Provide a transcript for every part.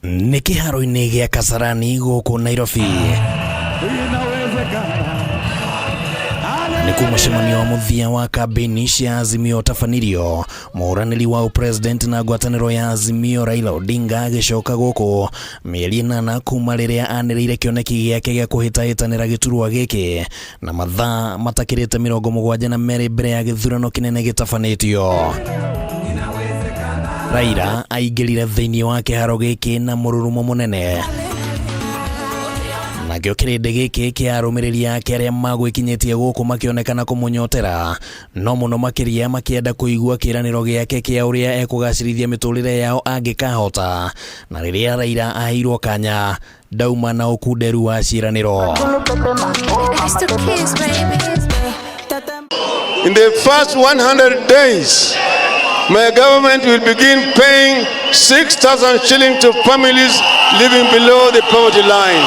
Nĩ kĩharo-inĩ gĩa Kasarani gũkũ Nairobi. Nĩkuo mũcemanio wa mũthia wa kambĩini cia Azimio ũtabanirio. Mũhũranĩri wa ũpresident na ngwatanĩro ya Azimio Raila Odinga agĩcoka gũkũ mĩeri 8 kuma rĩrĩa anĩrĩire kĩoneki gĩake gĩa kũhĩtahĩtanĩra gĩturwa gĩkĩ na mathaa matakĩrĩte 72 mbere ya gĩthurano kĩnene gĩtabanĩtio. Raila aingĩrire thĩinĩ wa kĩharo gĩkĩ na mũrurumo mũnene, nakĩo kĩrĩndĩ gĩkĩ kĩa arũmĩrĩri ake arĩa magwĩkinyĩtie gũkũ makĩonekana kũmũnyotera, no mũno makĩria makĩenda kũigua kĩĩranĩro gĩake kĩa ũrĩa ekũgacĩrithia mĩtũrĩre yao angĩkahota. Na rĩrĩa Raila aheirwo kanya, ndauma na ũkunderu wa ciĩranĩro. In the first 100 days, my government will begin paying 6,000 shillings to families living below the poverty line.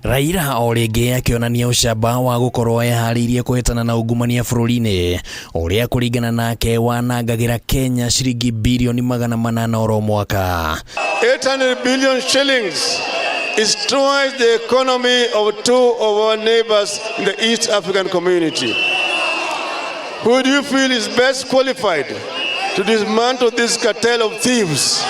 Raila o rĩngĩ akĩonania ũcamba wa gũkorwo eharĩirie kũhĩtana na ungumania bũrũri-inĩ ũrĩa kũringana nake wanangagĩra Kenya ciringi birioni 800 oro mwaka. 800 billion shillings is twice the economy of two of our neighbors in the East African community. Who do you feel is best qualified to dismantle this cartel of thieves?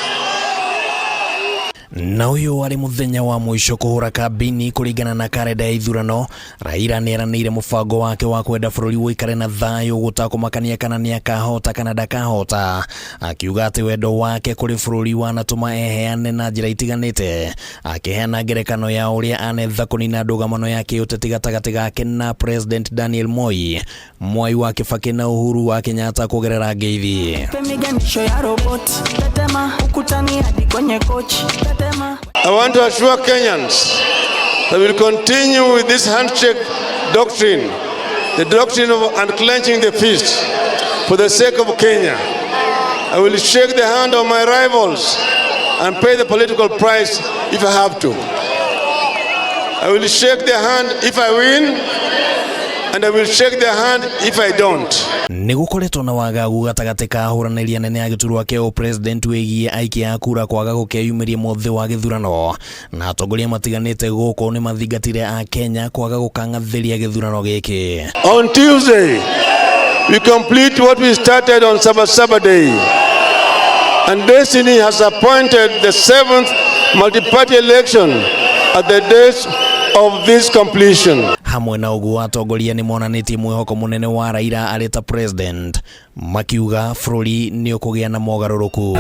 Na ũyũ warĩ mũthenya wa mũico kũhũra kambĩini kũringana na karenda ya ithurano. Raila nĩeranĩire mũbango wake wa kwenda bũrũri ũikare na thayũ gũtakũmakania kana nĩakahota kana ndakahota, akiuga atĩ wendo wake kũrĩ bũrũri wanatũma eheane na njĩra itiganĩte, akĩheana ngerekano ya ũrĩa anetha kũnina ndũgamano ya kĩũteti gatagatĩ gake na President Daniel Moi, Mwai wa Kibaki na Uhuru wa Kenyatta kũgerera ngeithi. I want to assure Kenyans that we will continue with this handshake doctrine, the doctrine of unclenching the fist for the sake of Kenya. I will shake the hand of my rivals and pay the political price if I have to. I will shake their hand if I win, and I will shake their hand if I don't. Nĩ gũkoretwo na wagagu gatagatĩ ka ahũranĩri anene a gĩturwa kĩa ũpresident wĩgiĩ aikia a kura kwaga gũkeyumĩria mũthĩ wa gĩthurano, na atongoria matiganĩte gũkũ nĩ mathingatire a Kenya kwaga gũkang'athĩria gĩthurano gĩkĩ. On Tuesday, we complete what we started on Sabasaba Day, and destiny has appointed the 7th multi-party election at the date of this completion. Hamwe na ũguo, atongoria nĩ monanĩtie mwĩhoko mũnene wa Raila arĩ ta president, makiuga bũrũri nĩ ũkũgĩa na mogarũrũku.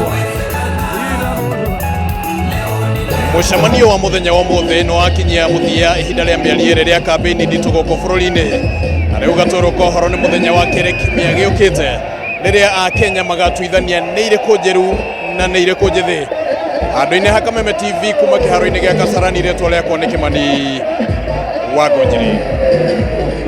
Mũcemanio wa mũthenya wa ũmũthĩ nĩ wakinyia mũthia ihinda rĩa mĩeri 2 rĩa kambĩini nditũ gũkũ bũrũri-inĩ, na rĩu gatũrũ ka ũhoro nĩ mũthenya wa kerĩ kiumia gĩũkĩte rĩrĩa Akenya magatuithania nĩ irĩkũ njĩru na nĩ irĩkũ njĩthĩ. Handũ-inĩ ha Kameme TV kuma kĩharo-inĩ gĩa Kasarani, rĩtwa rĩakwa nĩ Kĩmani wa Ngonjiri.